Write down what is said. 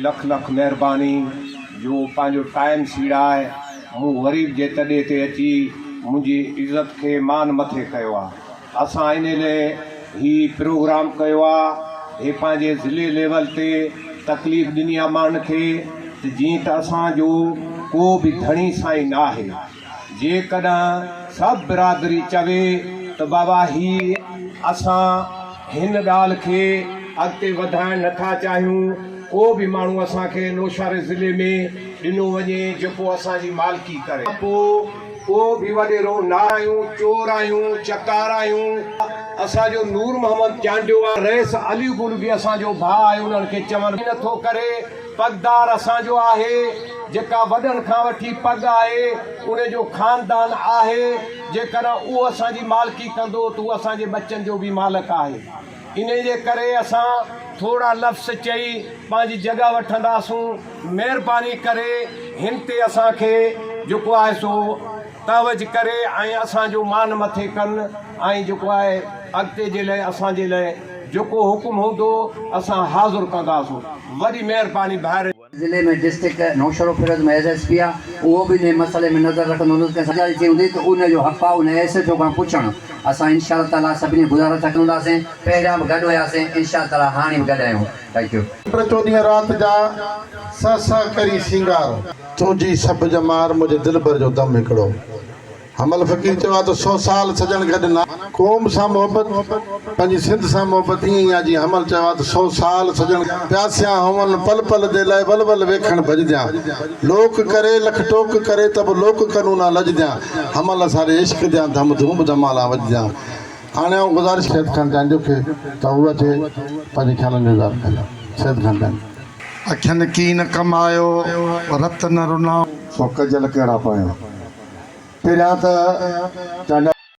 لک لک مهرباني جو پنهنجو ٽائيم سيڙائي مون غريب جي تڏي تي اچي منهنجي عزت کي مان مٿي ڪيو آ. اسان انهي لئي هي پروگرام ڪيو آ. هي پنهنجي ضلعي ليول تي تڪليف ڏني آ ماڻهن کي ته جيئن ته اسان جو ڪو به ڌڻي سائين ناهي. جيڪڏهن سڀ برادري چوي ته بابا هي اسان هن ڳالهه کي اڳتي وڌائڻ نه ٿا چاهيون، ڪو به ماڻهو اسان کي نوشهري ضلعي ۾ ڏنو وڃي جيڪو اسان جي مالڪي ڪري. پوء ڪو به وڏيرو نه آهيون، چور آهيون، چڪار آهيون. اسان جو نور محمد چانڊيو آهي، رئيس علي گل به اسان جو ڀاء آهي، انهن کي چوڻ نه ٿو ڪري. پڳدار اسان جو آهي، جيڪا وڏن کان وٺي پڳ آهي، ان جو خاندان آهي، جيڪڏهن اهو اسان جي مالڪي ڪندو ته هو اسان جي ٻچن جو به مالڪ آهي. انهي جي ڪري اسان ٿورا لفظ چئي پنهنجي جڳهه وٺنداسون. مهرباني ڪري هن تي اسان کي جيڪو آهي سو توجه ڪري ۽ اسان جو مان مٿي ڪن ۽ جيڪو آهي اڳتي جي لئه اسان جي لئه جيڪو حڪم هوندو اسان حاضر ڪنداسون. وڏي مهرباني ڀائر. ضلعي ۾ district Naushahro Feroze ۾ S S P آ اهو به انهي مسئلي ۾ نظر رکندو هوندو ڪنهن سان ٿي هوندي ته ان جو حق آ ان ايس ايڇ او کان پڇڻ اسان انشاء الله تعالي سڀني گذارش رکنداسين پهريان به گڏ هياسين انشاء الله تعالي هاڻي به گڏ آهيون thank you. چوڏهينء رات جا سهه سهه ڪرين سينگار. تنهنجي سڀ ڄمار منهنجي دلبر جو دم هڪڙو. حمل فقير چيو آ ته سو سال سڄڻ گڏ نه. قوم سان محبت، پنهنجي سنڌ سان محبت ائين ئي آ جيئن حمل چيو آ ته سو سال سڄڻ پياسيان هون پل پل the لئه ول ول ويکڻ ڀڄديان لوڪ ڪري لک ٽوڪ ڪري ته به لوڪ ڪنون نا لڄديان حمل اساڏي عشق ديان ڌم ڌوم ڌمالان وڄديان هاڻي آئون گذارش سيد خان چانڊيو کي ته هو اچي پنهنجي خيالن جو اظهار ڪري. سيد خان چانڊيو. اکين ڪين ڪمايو، رت نه رنائون. سو ڪجل ڪهڙا پايان. پهريان ته چانڊيا.